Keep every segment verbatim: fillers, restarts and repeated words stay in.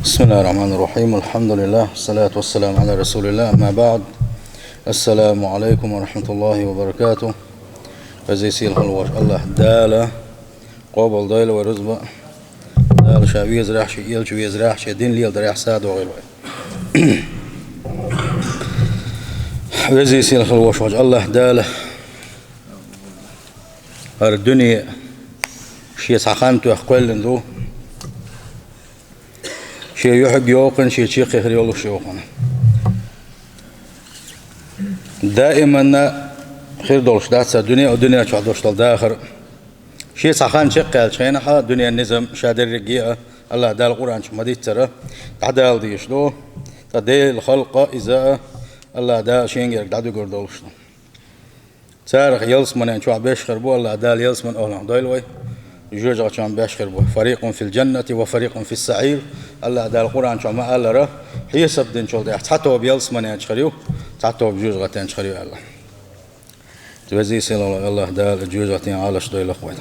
بسم الله الرحمن الرحيم. الحمد لله. الصلاة والسلام على رسول الله. أما بعد. السلام عليكم ورحمة الله وبركاته. Веза-сийлахь волчу АллахӀ Дала къобал дойла вай рузба. Дала Ша везарехь, Шен элча везарехь, Шен дин леладарехь садогӀийла вай. Веза-сийлахь волчу АллахӀ Дала хӀара дуьне Шен цхьа хан тоьхна кхоьллина ду. Шен юьхьиг йоккхана, Шен чаккхе хир йолуш йоккхана. Даиманна хир долуш дац хӀара дуьне, дуьнен чохь долуш долу дахар. Шен цхьа хан чекхъяьллачу хенахь дуьненан низам ша дерриге а АллахӀ Дала Къуръан чу ма-дийццара дӀадала дезаш ду. Ткъа Делан халкъ иза а АллахӀ Дала Шен герга дӀадуьгур долуш ду. Царах ялсаманен чохь беш хир бу, АллахӀ Дала ялсаманин охӀланах дойла вай. Жоьжахатин чохь беш хир бу. فريق في الجنة وفريق في السعير. АллахӀ Дала Къуръан чохь ма-аллара, хьесап динчул тӀаьхьа цхьа тоба ялсаманен чу хир ю, цхьа тоба жоьжахатин чу хир ю аьлла. Веза-сийлахь волчу АллахӀ Дала жоьжахатин Ӏалашо дойла вай.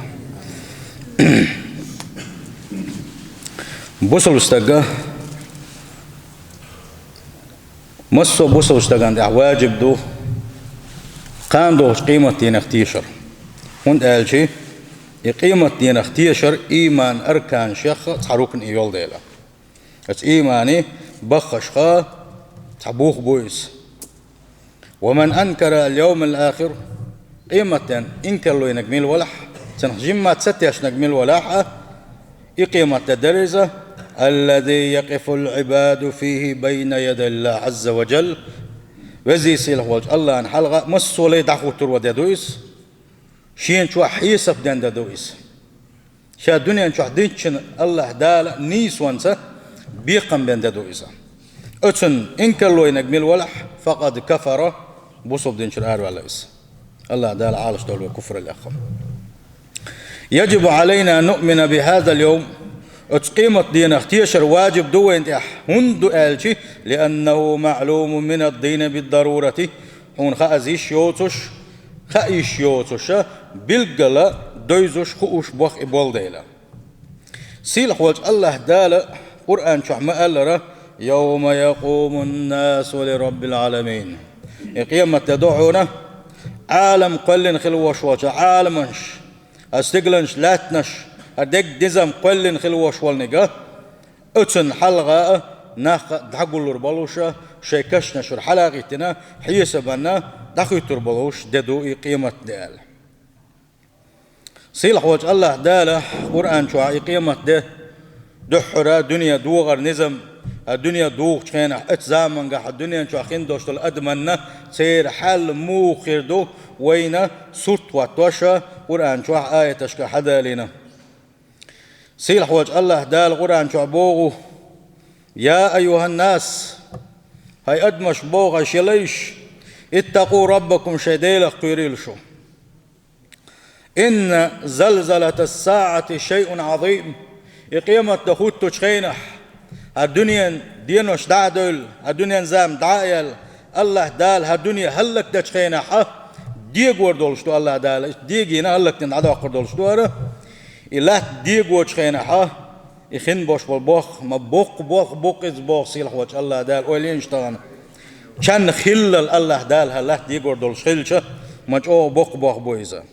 Бусалба стага, массо а бусалба стагана тӀехь важиб ду кхана догӀучу къематдийнах тешар. ХӀунда аьлча и къематдийнах тешар ийманан арканашех цхьа рукн йолу дела. Оцу ийманан баххашха цхьа бух бу иза. ومن أنكر اليوم الآخر, къематден инкарлойнарг мила валахь, цунах жимма ца тешнарг мила валахь а, и къематде дара иза, الذي يقف العباد فيه بين يدي الله عز وجل. Веза-сийлахь волчу АллахӀан хьалха массо а лай дӀахӀуттур ван де ду иза. Шена чохь хьесап ден де ду иза. Ша дуьнен чохь динчун АллахӀ Дала нийсонца бекхам бен де ду иза. Оцун инкарлойнарг мила валахь, فقد كفر, бусалба динчуьра араваьлла иза. АллахӀ Дала Ӏалашдойла вай куфраллехь. يجب علينا أن نؤمن بهذا اليوم. Оцу къематдийнах тешар важиб ду вайна тӀехь. ХӀунда ду аьлча, لأنه معلوم من الدين بالضرورة. Хьуна хаа йиш йоцуш, хаа йиш йоцуша, билггала дойзуш, хууш боху и болу дела. Сийлахь волчу АллахӀ Дала Къуръан чохь ма-аллара: يوم يقوم الناس لرب العالمين. И къематде ду хьуна, Ӏалам кхоьллина хила волуш волчу Ӏаламанаш, а стигланаш, лаьттанаш, а дерриг низам кхоьллина хила волуш волниг а, оцунна хьалха а нах а дӀагуллур болуша, шайн кешнашкара хьала а гӀиттина, хьесабанна дӀахуьттур болуш де ду и къематде аьлла. Сийлахь волчу АллахӀ Дала Къуръан чохь и къематде, дуьххьара дуьне догӀар низам, а дуьне догӀучу хенахь, оцу замангахь дуьнен чохь хин долуш долу адаманна церан хьал муха хир ду, вайна сурт хӀоттоша Къуръан чохь аяташка хьадалийна. Сийлахь волчу АллахӀ Дала Къуръан чохь боху: يا أيها الناس, хӀай адамаш, боху, хӀай шен лайш, اتقوا ربكم, шайн Делах кхоьрийла шу. إن زلزلة الساعة شيء عظيم. И къематде хӀуттучу хенахь, хӀара дуьнен денош дӀа а девлла, хӀара дуьнен зама дӀа а яьлла, АллахӀ Дала хӀара дуьне хӀаллакдечу хенахь а дегор долуш ду АллахӀ Дала, иштта дегийна хӀаллакдина дӀадоккхур долуш ду хӀара. И латта дегочу хенахь а, и хин болуш болу бохам, ма боккха болх бу-кх иза, боху сийлахь волчу АллахӀ Дала, ойла йина шу тахана. Чан хиллал АллахӀ Дала хӀара латта дегор долуш хилча, ма чӀогӀа боккха болх бу иза.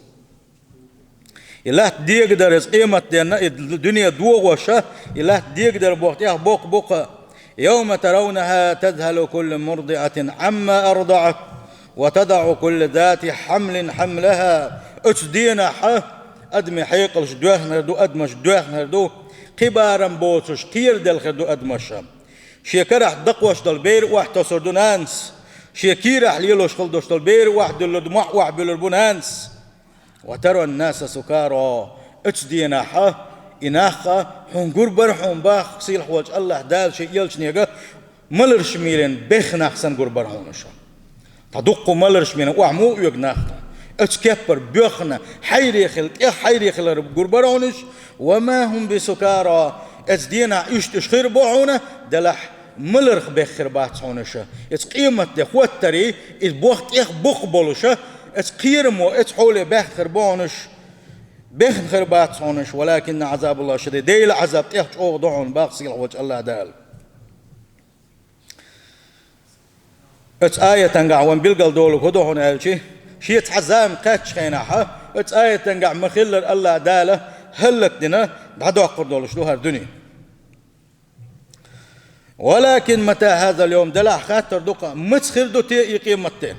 И латта дегадар иза къематденна, и дуьне догӀуша, и латта дегадар боху тӀехь боккха бу-кх: يوم ترونها تذهل كل مرضعة عما أرضعت وتضع كل ذات حمل حملها. Оцу денахь а адамийн хьекъалш доьхнар ду, адамаш доьхнар ду, кхин барам боцуш кхераделхар ду адамаша. Шен карахь дакхош долу бер охьатосур ду нанас, шен кийрахь лелош хила долуш долу бер охьадуьллур ду, мохь охьабуьллур бу нанас. وترى الناس سكارى. Оцу денахь а и нах а хьуна гур бара хьуна, боху сийлахь волчу АллахӀ Дала шен элчанега, маларш мийрина бехна нах санна гур бара хьуна уьш. Ткъа дуккха маларш мийрина охьа муха оьгу нах? Оцу кеппара боьхна, хьайре хила, тӀех хьайре хилар гур бара хьуна уьш. وما هم بسكارى. Оцу денахь иштта уьш хир бу хьуна, делахь маларх бех хир бац хьуна уьш. Оцу къематде хӀоттаре, иза боху тӀех букъ болуша, оцу кхерамо, оцу хьоле бехна хир бу хьуна уьш. Бехна хир бац хьуна уьш, ولكن عذاب الله شديد. Делан Ӏазап тӀех чӀогӀа ду хьуна, боху сийлахь волчу АллахӀ Дала. Оцу аятангахь вайн билгал долу хӀун ду хьуна аьлчи, шен цхьа зама кхаьччу хенахь, оцу аятангахь ма-хиллара АллахӀ Дала хӀаллакдина дӀадоккхур долуш ду хӀара дуьне. «Валакин мата хӀазал йовм», делахь хаттар ду-кх, маца хир ду те и къематде?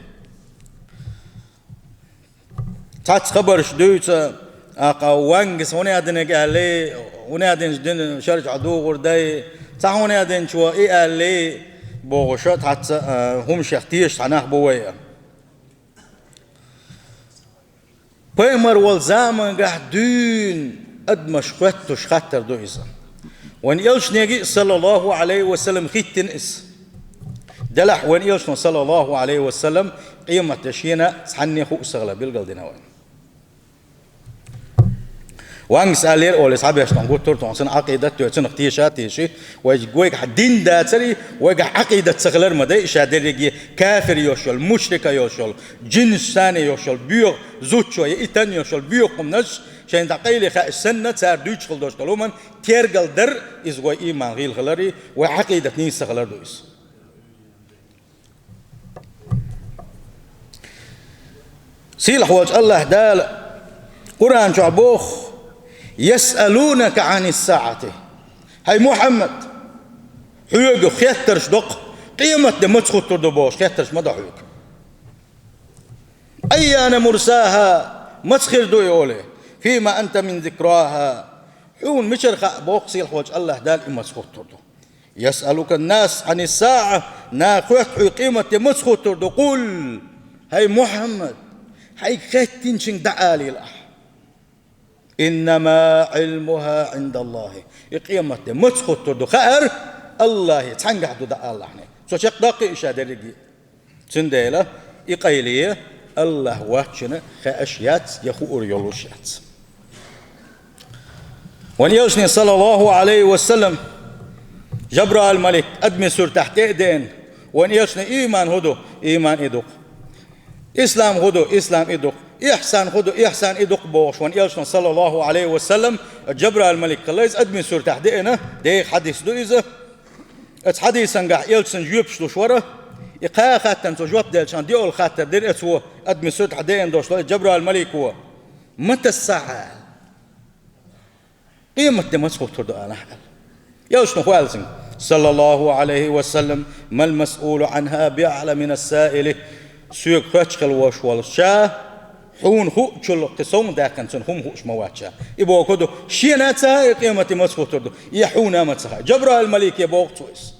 Цхьацца хабарш дуьйцу, аккха вангас хӀунда динарг аьлли, хӀунда динчу дин шарчохь дугӀур дай, цхьа хӀунда динчо и аьлли, бохуша цхьацца, а, хӀуманех теша цхьа нах бу вай. Пайхамар волу замангахь дуьйна адамаш хоьттуш хаттар ду иза. Вайн элчанега, саллаллаху Ӏалайхи ва саллам, хӀиттина иза. Делахь вайн элчано, саллаллаху Ӏалайхи ва саллам, къематде шена цхьанне хуу ца хилар билгал дина вайна. Вангас аьллера олий, схьаберш тхуна гуттар а тхуна, цуьнан Ӏакъидат а, цунах теша а теши, вай, вайгахь дин дацари, вайгахь Ӏакъидат ца хилар ма дай, ша дерриге кафир йолуш йолу, мушрика йолуш йолу, жинаш санна йолуш йолу, боьха зудчо я и тан йолуш йолу боьха хӀуманаш, шайна дӀакъайле хаьаш санна, цара дуьйцуш хила долуш долу хӀуманна тергал дар, иза вай ийман гӀийла хилари, вай Ӏакъидат нийса ца хилар ду иза. Сийлахь волчу АллахӀ Дала Къуръан чохь боху: «Ясъалунака Ӏанис-саӀати». ХӀай Мухьаммад, хьоьга хеттарш до-кх, къематде маца хӀуттур ду бохуш хеттарш ма до хьоьга. «Айяна мурсаха», маца хир ду и олий, «фима анта мин зикраха». Хьуна мичара хаьа боху сийлахь волчу АллахӀ Дала и маца хӀуттур ду. «Ясъалука ан-нас Ӏанис-саӀа», наха хоьтту хьоьга къематде маца хӀуттур ду, «къул», хӀай Мухьаммад, хьайга хеттинчуьнга дӀа алийла ахь. «Иннама Ӏилмуха Ӏиндаллахи». И къематде маца хӀуттур ду хаар АллахӀе цхьаьнгахь ду дӀа алахьне. Цо чекхдоккху и ша дерриге. Цундела и къайле АллахӀ воцчунна хаьаш яц я хуур йолуш яц. Вайн элчане, саллаллаху Ӏалайхи ва саллам, Жабраил-малик адамийн суртахь тӀе а деана, вайн элчане ийман хӀун ду, ийман и ду-кх. Ислам хӀун ду, ислам и ду-кх. Ихсан хӀун ду, ихсан и ду-кх бохуш, вайн элчано, саллаллаху Ӏалайхи ва саллам, Жабраил-малик хилла иза адамийн суртахь деана, дехьа хьадис ду иза. Оцу хьадисангахь элчанна жоьпаш луш вара. И кхаа хаттарна цо жоп делчахьана, диъолгӀа хаттар дира оцо, адамийн суртахь деана долуш долу Жабраил-малико: «Мата ас-саӀа?» Къематде маца хӀуттур ду алахь аьлла. Элчано хӀун аьлла цуьнга, саллаллаху Ӏалайхи ва саллам: «Мал масъулу Ӏанха биаӀлама минас-саили». Соьга хоьттуш хила волуш волу ша, хьуна хуучул кхин совнадаьккхина цунна хӀума хууш ма вац ша. И бохург ду, шена а ца хаьа и къематде маца хӀуттур ду, я хьуна а ма ца хаьа. Жабраил-малике боху цо иза.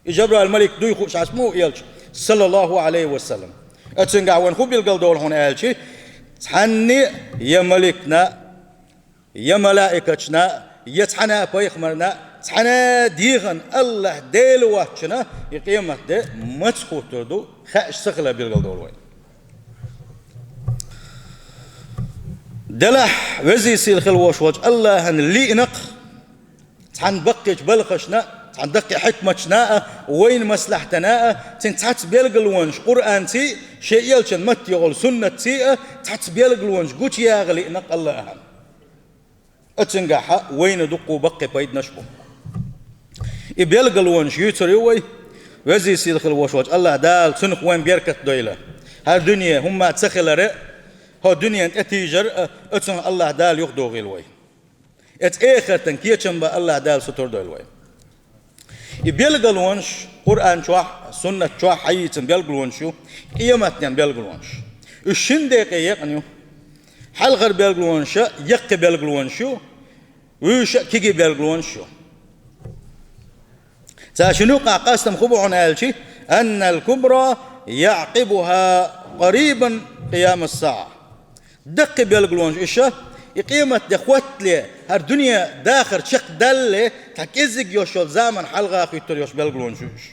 И Жабраил-малик дуй хууш Ӏаш ма ву элча, саллаллаху Ӏалайхи ва саллам. Оцуьнгахь вайна хӀун билгал долу хьуна аьлчи, цхьанне я маликна, я малаикаташна, я цхьана а пайхамарна, цхьана а дегӀана АллахӀ Дела воцчунна и къематде маца хӀуттур ду, хаьаш ца хилар билгал долу вайна. Делахь, везий сийлахь хила волуш волчу АллахӀана лиъна-кх цхьана баккхийчу балхашна, цхьана даккхий хьикматашна а, вайна маслахьтана а, цуьнан цхьацца билгалонаш Къуръанций а, шен элчан матте йолу суннатций а, цхьацца билгалонаш гучуяха лиъна-кх АллахӀана. Оцуьнгахь вайна дуккха баккхий пайданаш бу. И билгалонаш юьйцур ю вай, везий сийлахь хила волуш волчу АллахӀ Дала цунах вайн беркат дойла. ХӀара дуьне хӀумма ца хилар а, хӀокху дуьненан тӀетийжар а, оцунах АллахӀ Дала юхадохийла вай. Оцу эхартан кечам бан АллахӀ Дала сутара дойла вай. И билгалонаш, Къуръан чохь, суннат чохь хьайийцина билгалонаш ю, къематден билгалонаш. Уьш шина декъе екъна ю. Хьалхара билгалонаш а яккхий билгалонаш ю, вуьйш а кегий билгалонаш ю. Царна юкъахь къастам хӀун бу хьуна аьлчи, аннал кубра яӀкъибуха къарибан къиямас-саӀа. Даккхий билгалонаш уьш а, и къематде хӀоттале, хӀара дуьне дахар чекхдалале, цхьа кӀеззиг йолуш йолу заман хьалха хӀуьттур йолуш билгалонаш ю уьш.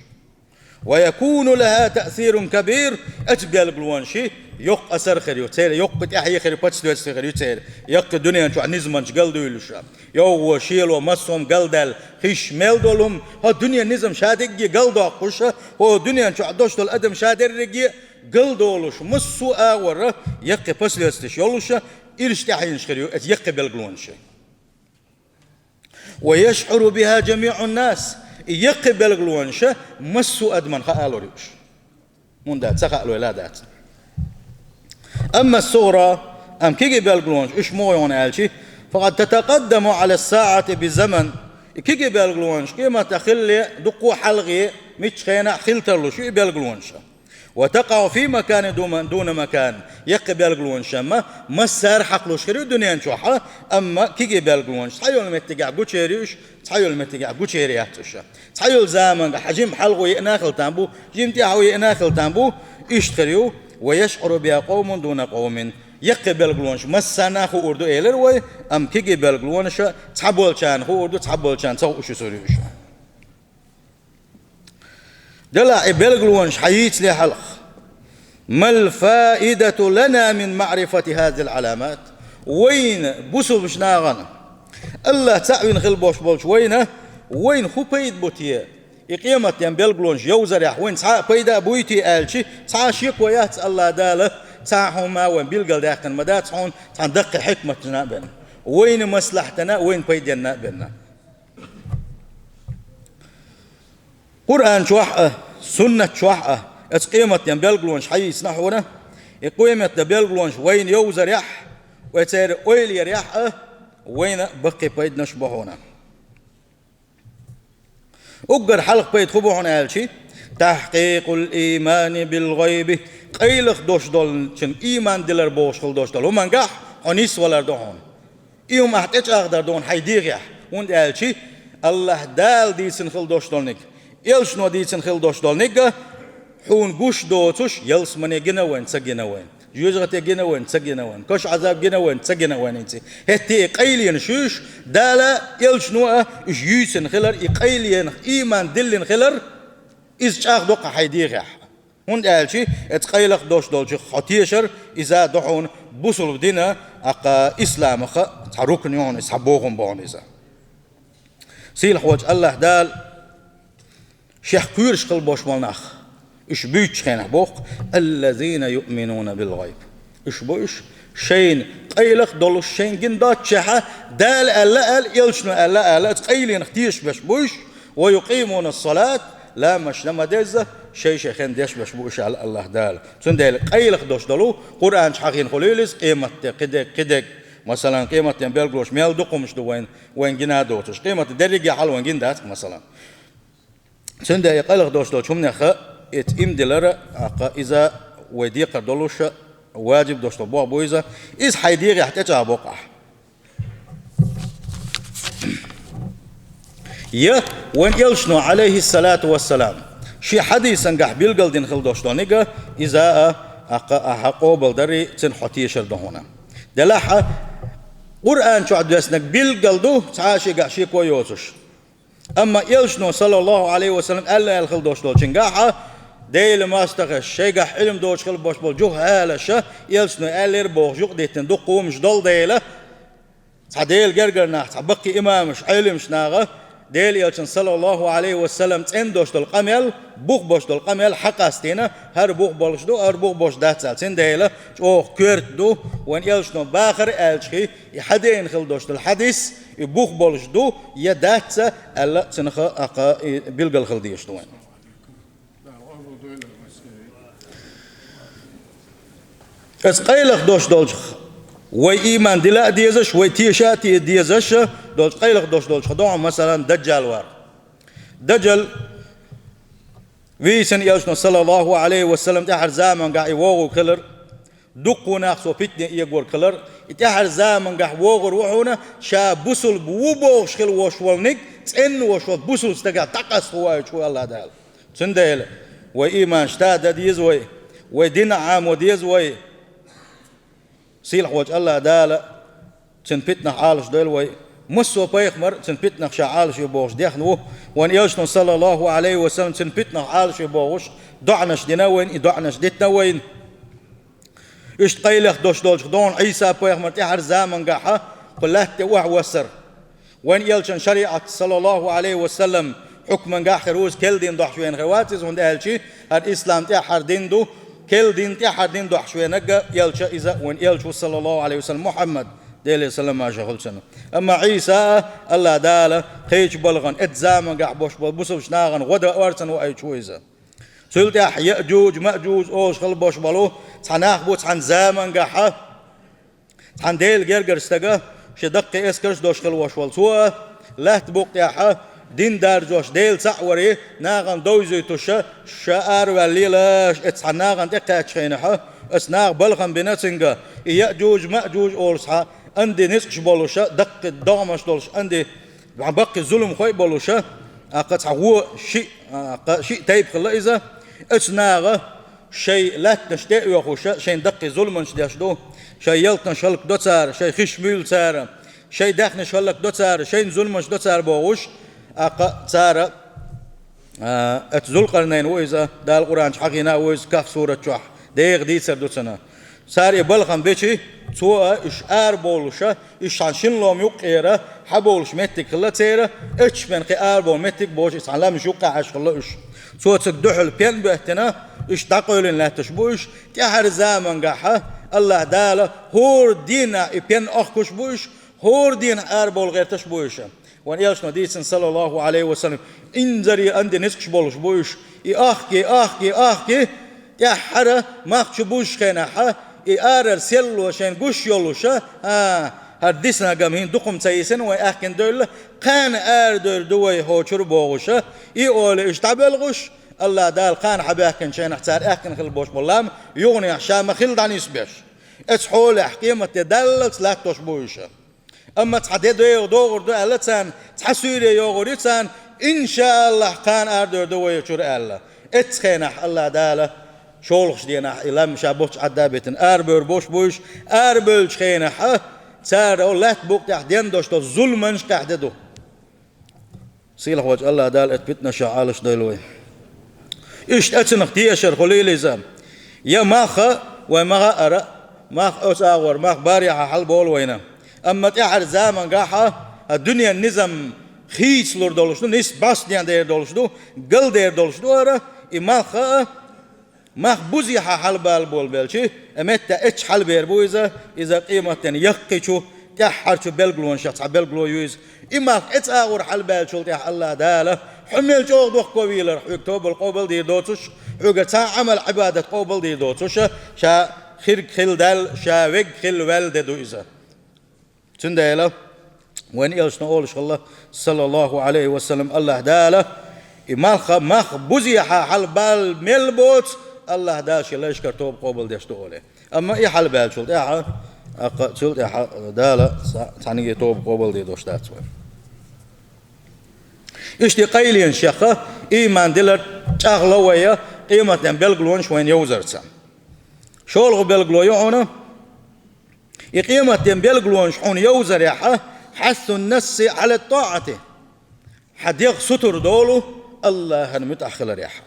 Ва якуну лаха таъсирун кабир, оцу билгалонашан йоккха асар хир ю церан, йоккха тӀаьхье хир ю, последствие хир ю церан, яккхий дуьнен чохь низамаш галдуьйлуш а. ЙовгӀо, шело, массо а хӀума галдаьлла, хиш мел долу хӀума, хӀокху дуьненан низам ша дерриге галдоккхуш а, хӀокху дуьнен чохь долуш долу адам ша дерриге галдолуш, массо а агӀор яккхий последствиеш йолуш а, ирча тӀаьхьенаш хир ю оцу яккхий билгалонашан. Ва яшӀуру биха жамиӀун-нас, и яккхий билгалонаш а массо а адамна хаалур ю уьш. ХӀунда ца хаалойла дац. أما الصغرى, амма кегий билгалонаш, уьш муха ю аьлча, فقد تتقدم على الساعة بزمن, и кегий билгалонаш къематдийнахь хилале дукха хьалха, мичча хенахь хила тарлуш ю и билгалонаш. وتقع في مكان دون، دون مكان, яккхий билгалонаш-м массара хьакхалуш хир ю дуьнен чохь, амма кегий билгалонаш цхьайолчу меттигехь гучуер ю уьш, цхьайолчу меттигехь гучуер яц уьш. Цхьайолчу заманахь жимма хьалха еана а хила там бу, жимма тӀаьхьа еана а хила там бу, иштта хир ю, ويشعر بها قوم دون قوم. Яккхий билгалонаш массарна а хуур ду элира вай, амма кегий билгалонаш цхьаболчарна хуур ду, цхьаболчарна ца хууш юьсур ю уьш. Делахь и билгалонаш хьан йийцале хьалха, ما الفائدة لنا من معرفة هذه العلامات؟ Вайна, бусулба нахана, АллахӀ цхьаъ вина хила болуш болчу вайна, вайна хӀун пайда бу те? И къематден билгалонаш йовзарехь вайна цхьа а пайда а буй те аьлча, цхьа а шеко яц, АллахӀ Дала цхьа а хӀума вайна билгалдаьккхина ма дац хьуна, цхьана даккхий хьикматана а бен, вайна маслахьатана а, вайна пайденна а бен. Къуръан чохь а, суннат чохь а, оцу къематден билгалонаш хьан йийцина хьуна, и къематден билгалонаш вайна йовзарехь, вай церан ойла ярехь а, вайна баккхий пайданаш бу хьуна. Уггар хьалха пайда хӀун бу хьуна аьлча, تحقيق الإيمان بالغيب, къайлаха долуш долчун ийман дилар бохуш хила долуш долу хӀумангахь хьо нисвалар ду хьуна. И хӀума ахь тӀечӀагӀдар ду хьуна хьайн дегӀехь, хӀунда аьлча АллахӀ Дала дийцина хила долуш долниг, элчано дийцина хила долуш долниг а хьуна гуш доцуш, ялсамане гина вайна, ца гина вайна, жоьжахате гина вайна, ца гина вайна, кошан Ӏазаб гина вайна, ца гина вайна хӀинца. ХӀетте и къайленаш уьш, Дала а, элчано а уьш юьйцина хилар, и къайленах ийман диллина хилар, иза чӀагӀдо-кх хьайн дегӀехь. ХӀунда аьлча оцу къайлаха долуш долчух хьо тешар, иза ду хьуна бусулба дина, аккха исламах цхьа рукн ю хьуна, цхьа бохам бу хьуна иза. Сийлахь волчу АллахӀ Дала Шех кхоьруш хила болуш болу нах, уьш буьйцучу хенахь боху: «الذين يؤمنون بالغيب». Уьш бу уьш, шайна къайлаха долуш, шайна гина доццушехь, Дала аьлла аьлла, элчано аьлла аьлла, оцу къайленах тешаш берш бу уьш, «ويقيمون الصلاة», ламазаш ма дезза, шай-шай хенахь деш берш бу уьш аьлла АллахӀ Дала. Цундела къайлаха долуш долу, Къуръан чу хьахийна хуьлийла иза, къематде, кхидерг, кхидерг, масалан, къематден билгалонаш мел дукха хӀумаш ду вайн, вайн гина а доцуш. Къематде дерриге а хьал вайн гина дац, масалан. Цундела и къайлаха долуш долчу хӀуманех а, иза иман дилар а, аккха иза вай декхар долуш а, ваджиб долуш долу бохам бу иза, иза хьайн дегӀехь тӀечӀагӀбо-кх ахь. Я вайн элчано, Ӏалайхиссалату вассалам, шен хьадисангахь билгалдина хила долуш долниг а, иза а, аккха ахьа къобалдарий, цунах хьо тешар ду хьуна. Делахь а, Къуръан чохь доьссинарг билггал ду, цхьа а шегахь шеко йоцуш. Амма элчано, саллаллаху Ӏалайхи ва саллам, аьлла аьлла хила долуш долчуьнгахь а, Делан мостагӀаша, шайгахь Ӏилма доцуш хила болуш болу жухӀалаша, элчано аьллера бохуш юкъадиттина дуккха хӀумаш долу дела, цхьа Делан гергара нах, цхьа баккхий имамаш, Ӏеламаш наха, Делан элчанан, саллаллаху Ӏалайхи ва саллам, цӀена долуш долу къамел, бух болуш долу къамел хьакъастийна, хӀара бух болуш ду, хӀара бух болуш дац аьлла. Цундела чӀогӀа коьрта ду, вайн элчано бахар аьллачхьий, и хьадеана хила долуш долу хьадис, и бух болуш ду я дац аьлла, цунах а, аккха, и билгал хила дезаш ду вайн. Аса къайлаха долуш долчух вай ийман дила а дезаш, вай теша а те-, дезаш долчу къайлаха долуш долчух ду хьуна, масалан, Даджал вар. Даджал вийсина элчано, саллаллаху Ӏалайхи ва саллам, тӀаьхьара замангахь и вогӀург хилар, дуккха нах цо питане эгорг хилар, и тӀаьхьара замангахь вогӀур ву хьуна, ша бусулба ву бохуш хила волуш волниг, цӀена волуш волу бусулба стагах дӀакъаста ву аьлла ву АллахӀ Дала. Цундела вай ийман шта а дан деза вай, вай дин а Ӏамо деза вай. Сийлахь волчу АллахӀ Дала цуьнан питанах Ӏалашдойла вай. Массо а пайхамар цуьнан питанах ша Ӏалашве бохуш дехна ву. Вайн элчано, саллаллаху Ӏалайхи ва саллам, цуьнан питанах Ӏалашве бохуш, доӀанаш дина вайна, и доӀанаш дитина вайна. Иштта къайлаха долуш долчух ду хьуна Ӏийса-пайхамар тӀаьхьара замангахь кху лаьтта тӀе охьавассар. Вайн элчанан шариӀат, саллаллаху Ӏалайхи ва саллам, хьукмангахь хир ву иза, керла дин дохьуш веана хир вац иза, хӀунда аьлча хӀара ислам тӀаьххьара дин ду, керла дин тӀаьххьара дин дохьуш веанарг а элча иза, вайн элча ву, саллаллаху Ӏалайхи ва саллам, Мухьаммад, Делера салам-маршо хуьлда цунна. Амма Ӏийса а АллахӀ Дала кхечу балхана, эцу замангахь болуш болу бусулба нахана гӀо дан орцана ваийтуш ву иза. Цул тӀаьхьа Яъжуж, Маъжуж олуш хила бош болу цхьа нах бу цхьана замангахьа, цхьана Делан гергара стага, шен даккхий эскарш долуш хила вош волу. Цо а лаьтта букъа тӀехьа дин даржош, Дела цхьаъ варе, нахана довзуьйтуша, ша араваьлла лелаш, эцу цхьана нахана тӀекхаьчча хенахьа, эцу наха балхам бина цуьнга, и Яъжуж, Маъжуж олу цхьа анди ницкъаш болуша, даккхий догӀмаш долуш анди, баккхий зуламхой болуша, аккха цхьа вон шиъ, аккха шиъ тайпа хилла иза, эцу наха шайн лаьттанаш тӀе а оьхуша, шайн даккхий зуламанаш деш ду, шайн ялтанаш хӀаллакдо цара, шайн хиш муьйлу цара, шайн даьхнаш хӀаллакдо цара, шайна зуламаш до цара бохуш, аккха цара, а, эцу Зулкъарнайн ву иза, Дала Къуръан чу хьахийна а ву иза, Кахф сурат чохь, дегӀан дийцар ду цунна. Цара и балхам бичи, цо а уьш арабовлуша, уьш цхьана шина лома юккъера, хьабовлуш меттиг хилла церан, эццахь бен кхин арабовла меттиг боцуш, и цхьана ламаш юккъехь Ӏаш хилла уьш. Цо цига дуьхьал пен а боьттина, уьш дӀакъевлина лаьтташ бу уьш, тӀаьхьара замангахьа, АллахӀ Дала хӀора дийнахь и пен охкуш бу уьш, хӀора дийнахь арабовла гӀерташ бу уьш. Вайн элчано дийцина, саллаллаху Ӏалайхи ва саллам, инзаре анди ницкъаш болуш бу уьш. И ахки, ахки, ахки, тӀаьххьара мах чу бузучу хенахьа, и арара селло шайн гуш йолуша, а, хӀара дисна гам хӀинца дукха ма ца йисина, вай аьхкина девлла, кхана арадевр ду вай хӀокхучуьра бохуша, и олий уьш дӀабелхуш, АллахӀ Дала кхана хьабаьхкинчу хенахь цара аьхкина хила бош болу лам, юханехьа ша ма-хилла дӀанисбеш. Эцу хьолехь къематде даллалц латтош бу уьша. Амма цхьа де дегӀа догӀур ду аьлла царна, цхьа суьйре йогӀур ю царна, иншааллахь, кхана арадевр ду вай хӀокхучуьра аьлла. Эццу хенахь АллахӀ Дала шолгӀачу дийнахь и лам ша боццу Ӏадда а битина, арабевр бош бу уьш, арабевллачу хенахьа, цара лаьтта букъа тӀехь дендош долу зуламанаш къаьхьа де ду. Сийлахь волчу АллахӀ Дала эцу питанашах Ӏалашдойла вай. Иштта эцунах тешар хуьлийла иза. Я мах а, вай ма хаъара, мах оцу агӀор, мах барехьа хьалаболу вайна. Амма тӀаьхьара замангахьа, хӀа дуьненан низам хийцалур долуш ду, нисса бӀаьстенан дер долуш ду, галдер долуш ду ара, и мах а, мах бузехьа хьалабала болабелчи, и метта эццахь хьалабер бу иза, иза къематден яккхийчу, тӀаьххьарчу белгалонашах цхьа белгало ю иза. И мах эцу агӀор хьалабаьллачул тӀаьхьа АллахӀ Дала, хьо мел чӀогӀа дохковийлар, хьоьга тобал къобал дийр доцуш, хьоьгара цхьа а Ӏамал-Ӏибадат къобал дийр доцуша, ша хирг хила даьлла, ша вег хила ваьлла де ду иза. Цундела вайн элчано олуш хилла, саллаллаху Ӏалайхи ва саллам, АллахӀ Дала, и мах, мах бузехьа хьалабала мел боцу, АллахӀ Дала шен лайшкара тоба къобалдеш ду олий. Амма и хьалабаьллачул тӀаьхьа, аккха цул тӀаьхьа Дала цхьа-, цхьаьннге тоба къобалдийр дош дац вайн. Иштта и къайленаш яха, ийман дилар чӀагӀло вайа, къематден белгалонаш вайна йовзарца. ШолгӀа белгало ю хьуна, и къематден белгалонаш хьуна йовзарехьа, хьассун насси Ӏала тӀаӀати, хьан дегӀ сутур долу АллахӀан муьтӀахь хиларехьа.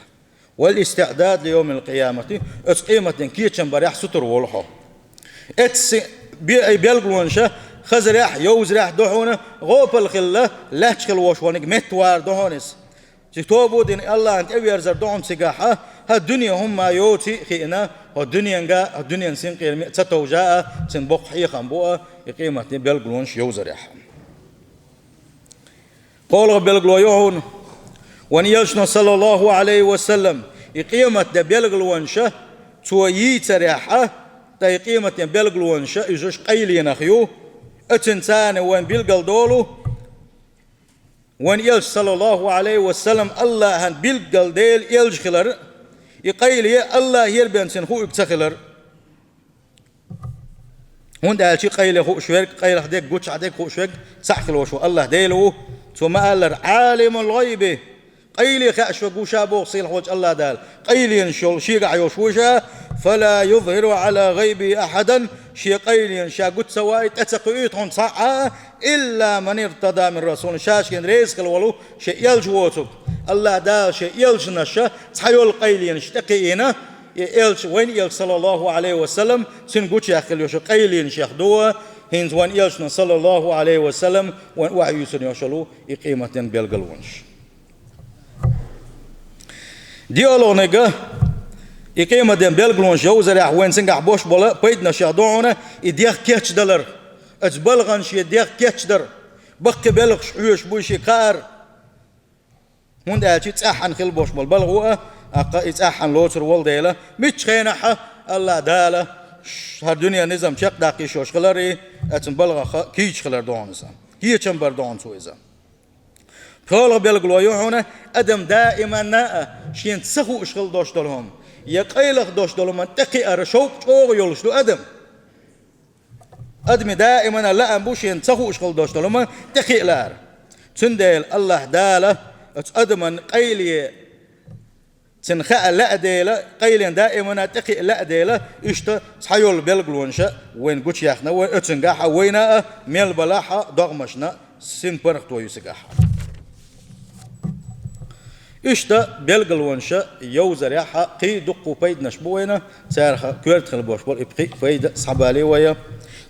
Вал истиӀдад ли йовмил къиямати, оцу къематден кечам барехь сутур волу хьо. Эцци бе-, ай белгалонаша хазарехь, йовзарехь ду хьуна, гӀопал хилла, лаьтташ хила вош вониг меттавар ду хьуна иза. Ци тобу дина АллахӀан тӀеверзар ду хьуна цигахьа, хӀа дуьне хӀумма йоций а хиъна, хӀо дуьненга, хӀо дуьнен синкъераме а ца товжа а, цуьнан боккха хьехам бу а, и къематден белгалонаш йовзарехь. КхоалгӀа белгало ю хьуна, вайн элчано, саллаллаху Ӏалайхи ва саллам, и къематден белгалонаша цо йийцарехьа, ткъа и къематден белгалонаша изаш къайленах ю, оцуьнца царна вайн билгал долу, вайн элча, саллаллаху Ӏалайхи ва саллам, АллахӀан билггал Делан элча хилар, и къайле АллахӀера бен цуьнан хуург ца хилар. ХӀунда аьлча къайле хууш верг, къайлах дерг, гучахь дерг хууш верг цхьаъ хила вош ву АллахӀ Дела ву. Цо ма-аллара, Ӏалимул гӀайби, къайле хууш верг ву ша боху сийлахь волчу АллахӀ Дала. Къайленаш йолу шегахь йолуш ву ша, фала юзхиру Ӏала гӀайбихи ахьадан, шен къайленаш ша гучу ца вайта, тӀе ца кхуьуьйту хьуна цхьа а, илла ман иртада мин расулин, ша шена реза хила волу шен элча воцург. АллахӀ Дала шен элчанаша цхьа йолу къайленаш тӀекхиийна, и элча, вайн элча, саллаллаху Ӏалайхи ва саллам, цуьнан гучуяьккхина йолуш йолу къайленаш яха ду, хӀинца вайн элчано, саллаллаху Ӏалайхи ва саллам, вайна охьаюьйцина йолуш йолу и къематден белгалонаш. ДиалогӀнега и къематден белгалонаш йовзарехь вайн цигахь бош бола пайданаш яха ду хьуна, и дегӀ кечдалар, оцу балхана шен дегӀ кечдар, баккхий белхаш хьоьжуш буй шен кхаар. ХӀунда аьлча цӀеххьана хила бош болу балхо а, ТӀаккха и цӀаьххьана лоцур волу дела, миччу хенахь а АллахӀ Дала ш-, хӀара дуьненан низам чекхдаккха йиш йолуш хилар, и оцун балхах кийча хилар ду хьуна иза. Кечам бар ду хьуна цо иза. ПхоьалгӀа билгало ю хьуна, адам даиманна а шена ца хууш хила долуш долу хӀума, я къайлаха долуш долу хӀуманна тӀекхиар шовкъ чӀогӀа йолуш ду адам. Адаман даиманна лаам бу шена ца хууш хила долуш долу хӀума тӀекхиа лаар. Цундела АллахӀ Дала оцу адаман къайле цуьнан хаа лаьа дела, къайлен даиманна тӀекхиа лаьа дела, иштта цхьайолу билгалонаш а вайна гучуяьхна, вай оцуьнгахь а, вайна а, мел балахь а догӀмашна синпаргӀато ю цигахь. Иштта билгалонаш а йовзарехь а кхин дуккха пайданаш бу вайна, царах коьрта хила болуш болу и пхиъ пайда схьабалийта вай.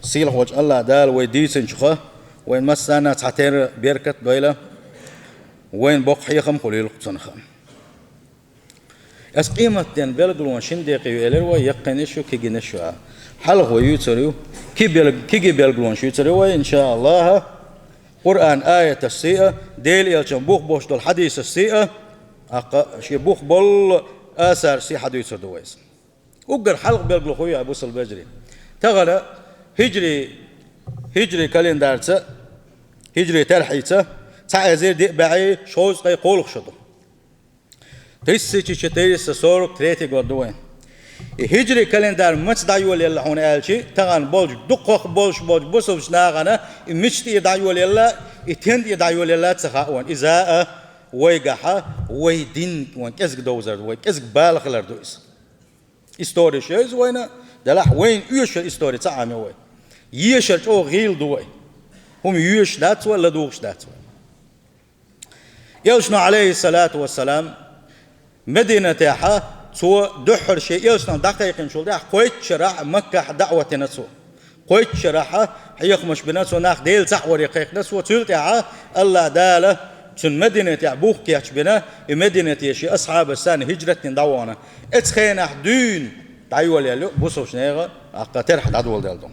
Сийлахьволчу АллахӀ Дала вай дийцинчух вайн массарна цхьатерра беркат а дойла, вайна боккха хьехам а хуьлийла цунах. Ас къематден билгалонаш шина декъе ю элира вай, яккхийнаш ю, кегийнаш ю а. Хьалха вай юьйцур ю, ки бел-, кегий билгалонаш юьйцур ю вай, иншааллахӀ, Къуръан аяташций а, Делан Элчан бух болуш долу хьадисашций а, тӀаккха шен бух болу асаршций а хьадуьйцур ду вай иза. Уггар хьалха билгало хӀун ю, бусалба вежарий? Тахана хиджри, хиджри календарца, хиджри терхьица, цхьа эзар диъ бӀе шовзткъе кхоалгӀа шо ду. Тысяча четыреста сорок третий год ду вайн. И хиджри календар маца дӀайолаелла хьуна аьлчи, тахана болчу дукхах болуш болчу бусалбачу нахана и мича тӀе дӀайолаелла, и стен тӀе дӀайолаелла ца хаьа вайн. Иза а вайгахь а, вай дин вайн кӀезиг довзар ду, вай кӀезиг бала хилар ду иза. Историш ю иза вайна, делахь вайна оьшуш истори ца Ӏамайо вай. Ешар чӀогӀа гӀийла ду вай. ХӀума йоьшуш дац вай, ладугӀуш дац вай. Элчано, Ӏалайхиссалату вассалам, Мединатехь а, цо дуьххьара шен элчанах дӀакхайкхинчул тӀаьхьа кхойтта шарахь а Маккахь даӀват дина цо. Кхойтта шарахь а хьехамаш бина цо, нах Делан цхьаъ варе кхайкхина цо. Цул тӀаьхьа АллахӀ Дала цунна Мединатехь бух кечбина, и Мединате шен асхьабашца цхьаьна хиджрат дина дӀавахана. Оцу хенахь дуьйна дӀайолаелла ю бусалбачу нехан, тӀаккха терхьа дӀадоладелла ду.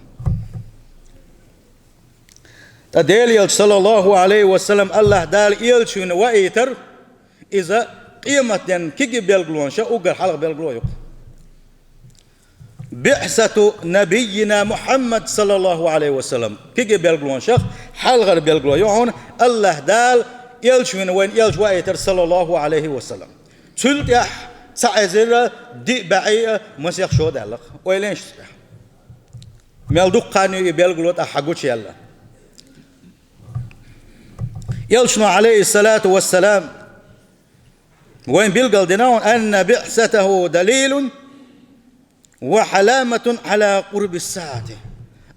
Ткъа Делан Элча, саллаллаху Ӏалайхи ва саллам, АллахӀ Дала элча вина ваийтар, иза къематден кегий билгалонех уггар хьалха билгало ю-кх. БиӀсату набиййина Мухьаммад, саллаллаху Ӏалайхи ва саллам, кегий билгалонех хьалхара билгало ю хьуна АллахӀ Дала элча вина вайна элча ваийтар, саллаллаху Ӏалайхи ва саллам. Цул тӀаьхьа цхьа эзар диъ бӀе а масех шо даьлла-кх. Ойла йина шуьца тӀехь. Мел дукха хан ю и билгало тӀаккха гучуяьлла. Элчано, Ӏалайхиссалату вассалам, вайна билгал дина хьуна: «Анна биӀсатаху далилун ва Ӏаламатун Ӏала къурбис-саӀати».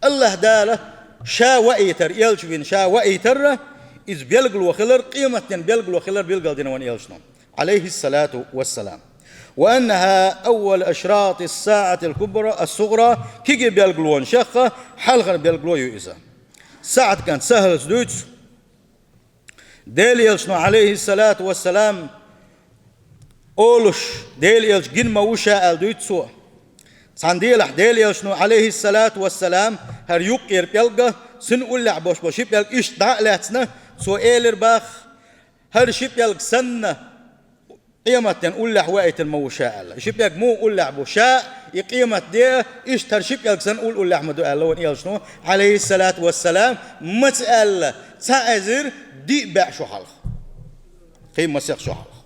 АллахӀ Дала ша ваийтар, элча вина ша ваийтар, иза билгало хилар, къематден билгало хилар билгал дина вайна элчано, Ӏалайхиссалату вассалам. «Ва аннаха аввалу ашратис-саӀатил кубра, ас-сугӀра», кегий билгалонех хьалхара билгало ю иза. СаӀд кӀант СахӀлас дуьйцу, Делан Элчано, Ӏалайхиссалату вассалам, олуш, Делан Элча гина ма ву ша аьлла дуьйцу цо. Цхьана делахь Делан Элчано, Ӏалайхиссалату вассалам, хӀара юккъера пӀелг, цуьнан уллехь болуш болу ши пӀелг иштта дӀа а лаьцна, цо элира боху: «ХӀара ши пӀелг санна, къематден уллехь ваийтина ма ву ша», аьлла. Ши пӀелг муха уллехь бу? Ша а, и къематде а иштта хӀара ши пӀелг санна уллехь ма ду аьлла вайна элчано, Ӏалайхиссалату вассалам, маца аьлла, цхьа эзар диъ бӀе шо хьалха. Кхин масех шо хьалха.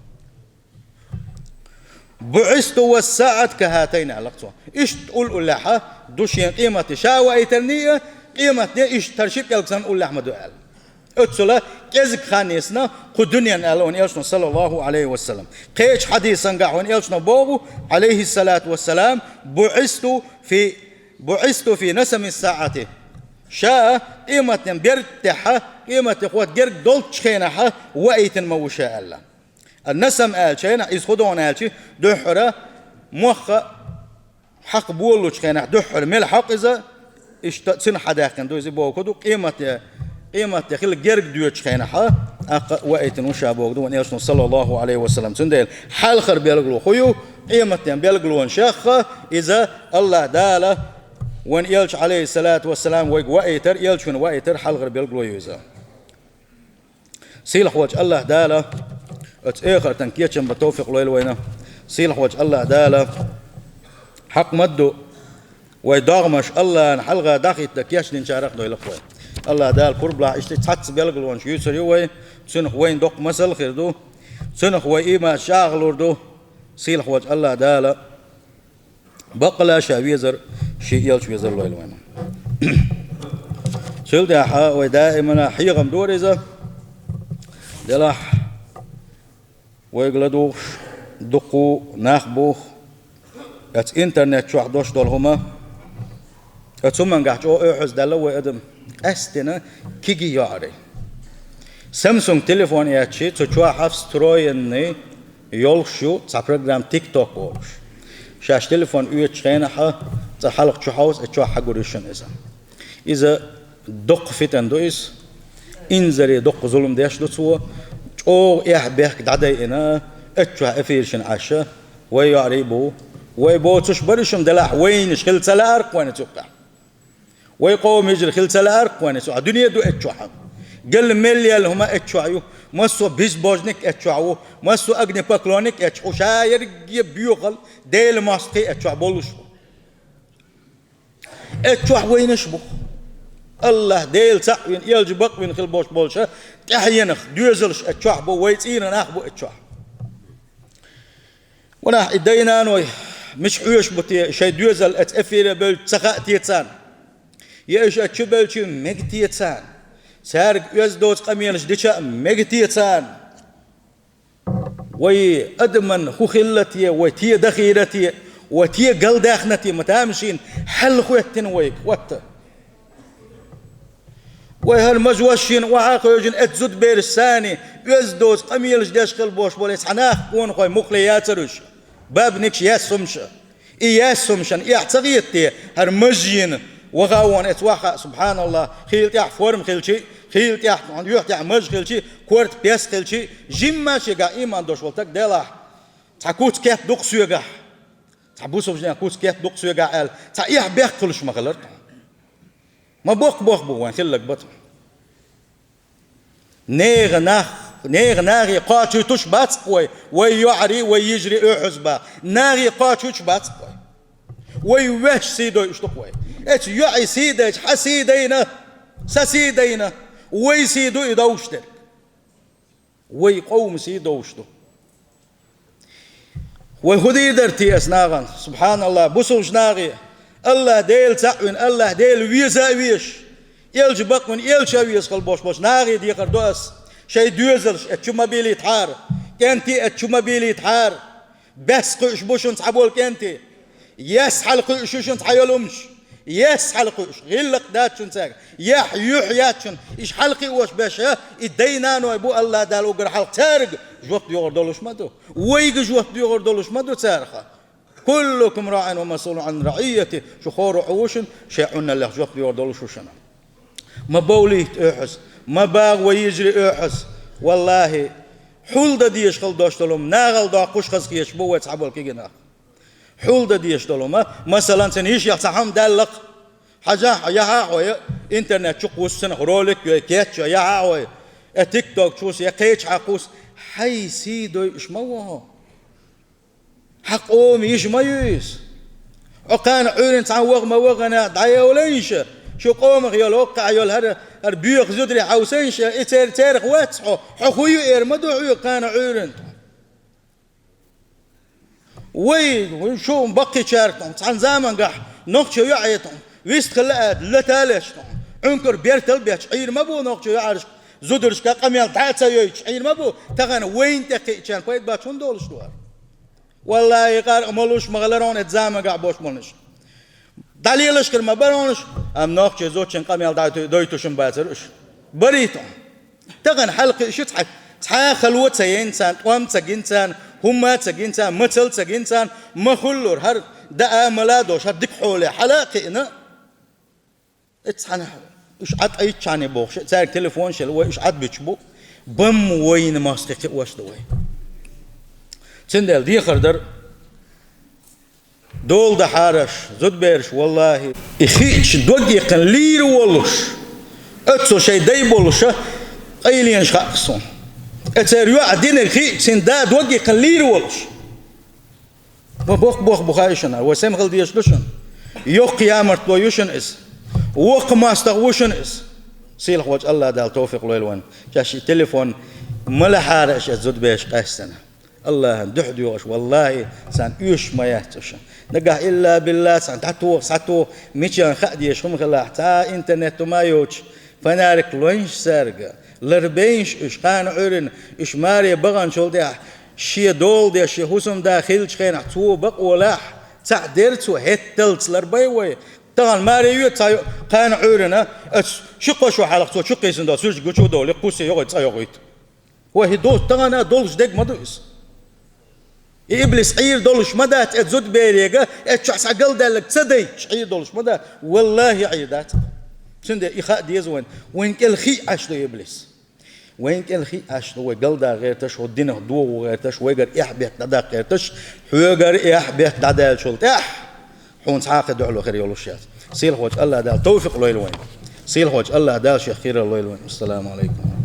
«БуӀисту ва ас-саӀату кахатайни», аьлла-кх цо. Иштта уллехь а ду шена къематде ша ваийтарний а, къематде иштта хӀара ши пӀелг санна уллехь ма ду аьлла. Оццула кӀезиг хан йисна кху дуьненна аьлла вайна элчано, саллаллаху Ӏалайхи ва саллам. Кхечу хьадисангахь вайна элчано боху, Ӏалайхиссалату вассалам: «БуӀисту фи, буӀисту фи насамис-саӀати». Ша къематден берда тӀехь, къематде хӀотта герга долчу хенахь ваийтина ма ву ша аьлла. Ан-насам аьлча, иза хӀун ду аьлча, дуьххьара мохк хьакха болалучу хенахь дуьххьара мел хьакха иза, иштта цуьнан хьадаьккхина ду иза, бохург ду, къематде, къематде хила герга доьдучу хенахь, тӀаккха ваийтина ву ша бохург ду вайна элчано, саллаллаху Ӏалайхи ва саллам. Цундела хьалхара билгало хӀун ю, къематден билгалонех иза АллахӀ Дала вайна элча, Ӏалайхиссалату вассалам, вайга ваийтар, элча вина ваийтар хьалхара билгало ю иза. Сийлахьволчу АллахӀ Дала оцу эхартан кечам бан товфикъ лойла вайна. Сийлахь волчу АллахӀ Дала хьакъ ма-дду, вай догӀмаш АллахӀана хьалха дӀахӀитта кечдинчарах а дойлакх вай. АллахӀ Дала пурбалахь иштта цхьацца белгалонаш юьйцур ю вай, цунах вайна доккха масал хир ду, цунах вай ийман чӀагӀлур ду. Сийлахь волчу АллахӀ Дала баккъала Ша везар, Шен элча везар лойла вайна. Цул тӀаьхьа вай даимана хьехам дора иза, делахь вайга ладугӀуш дуккха нах бу, оцу интернет чохь долуш долу хӀума, оцу хӀумангахь чӀогӀа оьхьаздаьлла вай адам, къаьсттина кегий йоӀарий. Samsung телефон эцчи, цу чохь встроенный йолуш ю цхьа программа TikTok олуш. Шаьш телефон оьцучу хенахь цкъа хьалха чу хьовса, и чохь хьагур ю шуна иза. Иза доккха фитна ду иза, инзаре доккха зулам деш ду цо, чӀогӀа эхь-бехк дӀадайина, оцу чохь эфир шина Ӏаш, вай йоӀарий бу, вай боцуш бара шуна делахь, вайнаш хила ца лаьара-кх вайна цу юккъехь. Вай къоман йижарий хила ца лаьара-кх вайна цу юккъехь, дуьне ду оцу чохь. Гал мел яьлла хӀума оцу чохь ю, массо а безбожник оцу чохь ву, массо а огнепоклонник оцу чохь ву, ша ерриге боьхалла, Делан мостагӀий оцу чохь болуш бу. Оцу чохь вайнаш а бу. АллахӀ Дела цхьаъ вина, элча бакъ вина хила болуш болчу тӀаьхьенах доьзалш оцу чохь бу, вай цӀийнан нах бу оцу чохь. Ванах, и дай-наной мича хьоьжуш бу те, шайн доьзал оцу эфире бевлча ца хаьа те царна? Я уьш оцу чу бевлча мега те царна? Цаьрга оьзда доцу къамелаш дича а мега те царна? Вай адаман хӀун хилла те, вай те дахийра те, вай те галдаьхна те, ма тамашийна хьал хӀоьттина вайга, хӀотта. Вай хӀара мажа вашина охьа а хевшина, оцу зудабераш санна, оьзда доцу къамелаш деш хила болуш болу цхьа нах, къонахой муххале яцара уьш, бабанигаш, яьссумаш а. И яьссумашна эхь ца хета те, хӀара мажа йина, ваха а вон оцу охьа, субхьаналлахӀ, хийла тӀехь форма хилчи, хийла тӀехь, юьхь тӀехь мажа хилчи, корта пес хилчи, жимма шегахь ийман долуш волу стаг делахь, цхьа куц кеп ду-кх соьгахь, цхьа бусалба жинехь куц кеп ду-кх соьгахь аьлла, цхьа эхь-бехк хуьлуш ма хилара тхуна. Ма боккха бохам бу вайн хилларг бата. Нехан нах, нехан нахе кхачуьйтуш бац-кх вай, вай йоӀарий, вай йижарий оьхьазбан. Нахе кхачуьйтуш бац-кх вай. Вай ваьш сий дойуш ду-кх вай. Оцу йоӀе сий дайча, хьан сий дайна, сан сий дайна, вай сий ду и довш дерг. Вай къоман сий довш ду. Вай хӀун дийр дара те аса нахана? СубхьаналлахӀ, бусалба нахе, АллахӀ Дела цхьаъ вина, АллахӀ Дела веза а везаш, элча бакъ вина, элча а веза хила болуш болчу нахе дехар до аса. Шайн доьзалш оцу чу ма бийлийтахьара, кӀентий оцу чу ма бийлийтахьара, баьсса кхуьуш бу шуна цхьаболу кӀентий. Яьсса хьалакхуьуш ю шуна цхьа йолу хӀумаш. Яьсса хьалакхуьуш, гӀиллакх дац шуна цаьрга. Яхь, юьхь яц шуна. Иша хьалакхиош беш, и дай-наной бу АллахӀ Дала уггар хьалха цаьрга жоп доьхур долуш ма ду. Вайга жоп доьхур долуш ма ду цаьрга. «Куллукум раӀин ва масъулун Ӏан раӀийятихӀ». Шу хӀора Ӏу ву шуна, шайн Ӏуналлех жоп доьхур долуш ву шуна. Ма бовлийта оьхьаз, ма багӀа вай йижарий оьхьаз. ВаллахӀи, хьул дан дезаш хила долуш долу хӀума нахала доккхуш хаза хеташ бу вай цхьаболу кегий нах. Хьул дан дезаш долу хӀума, масалан, цуьнан йишех цхьа хӀума даьлла-кх. Хьажахь, яхьахь вай, интернет чу кхуссу цунах ролик йой, кечйой, яхьахь вай, э, тикток чу кхуссу, я кхечахьа кхуссу, хьайн сий дойуш ма ву хьо. Хьан къоман йиша ма ю иза. Хьо кхана Ӏуьйранна цхьаьна ваха ма вахана, дӀайовлайша, шу къомах йолу, хӀокхахь йолу хӀара, хӀара боьха зударий хьовсайша, и цер-, церах вац хьо, хьо хӀун ю эр ма ду хьоьга кхана Ӏуьйранна. Вай, вай шу баккхийчаьрга тӀехь, цхьана замангахь нохчо йоӀе тӀехь, вист хилла аьлла, лата а леш тӀехь, Ӏункар бертал а бетташ, Ӏийр ма бу нохчо йоӀаршка, зударшка къамел дӀа а ца йойтуш, Ӏийр ма бу, тахана вайна тӀе кхиъчарна пайда бац хӀунда долуш ду хӀара? ВаллахӀи, къаркъа молуш ма хилара хьуна и замангахь бош болнаш. ДӀалелаш хир ма бара хьуна уьш, амма нохчийн зудчун къамел дӀа дойтуш ма бацара уьш. Барийта хьуна. Тахана хьалакхуьуш ю цхьа, цхьа а хало ца яйна царна, тӀом ца гина царна, хӀумма ца гина царна, мацалла ца гина царна, ма хуьллура, хӀара даа мала а долуш, хӀара дика хьоле хьала а кхиъна. Эццхьана уьш Ӏад айччхьане бохуш, цаьрга телефон шел, вай уьш Ӏад буьтуш бу, бамма вайна мостагӀий кхиош ду вай. Цундела дехар дара, дола дахьара аш, зудабераш, валлахӀи, и хиъча дог иккхина лийр волуш, оццул шайн дай болуша, къайленаш хаьа суна. Э, церан йоӀ динарг хиъча, цуьнан да дог иккхина лийр волуш. Ва боккха-боккха буха ю шуна, ва сема хила дезаш ду шуна. Йоккха ямартло ю шуна иза. Воккха моастагӀа ву шуна иза. Сийлахь волчу АллахӀ Дала товфикъ лойла вайна. Шаьш и телефон ма лахьара аша зудабераш къаьстина. АллахӀана дуьхьа доьгӀуш, валлахӀи, царна оьшуш ма яц уьш. Нагахь илла-билла царна дӀатоха, схьатоха, мичахь хаа дезаш хӀума хилахь, цхьа интернет хӀума йоцуш, фонарик лойнаш цаьрга, ларбейнаш уьш, кхана Ӏуьйранна, уьш маре баханчул тӀаьхьа, шен дола деш, шен хӀусамда хиллачу хенахь, цо бакъо лахь, цхьаъ дера цо, хӀетталц ларбай вай. Тахана маре йоьду цхьа кхана Ӏуьйранна, аса ши-кхо шо хьалха цо чукхийсина долу суьртиг гучу а довлий, кхуссий йогӀуьйту, цӀа йогӀуьйту. Ва хӀи, доцу тахана а долуш дерг ма ду иза. И иблис Ӏийр долуш ма дац, э, зудаберега, э, чохь схьа галдаьлларг ца дайташ Ӏийр долуш ма дац. ВаллахӀи, Ӏийр дац. Цундела и хаа деза вайна. Вайн кӀел хиъ Ӏаш ду иблис. Вайн кӀел хиъ Ӏаш ду, вай галда гӀерташ, хӀу динах догӀу гӀерташ, вайгара эхь-бехк дӀадаккха гӀерташ, хьоьгара эхь-бехк дӀадаьллачул тӀаьхьа хьуна цхьа а кхин дуьхьало хир йолуш яц. Сийлахь волчу АллахӀ Дала товфикъ лойла вайна. Сийлахь волчу АллахӀ Дала шех хийралла лойла вайна. Ассаламу алайкум.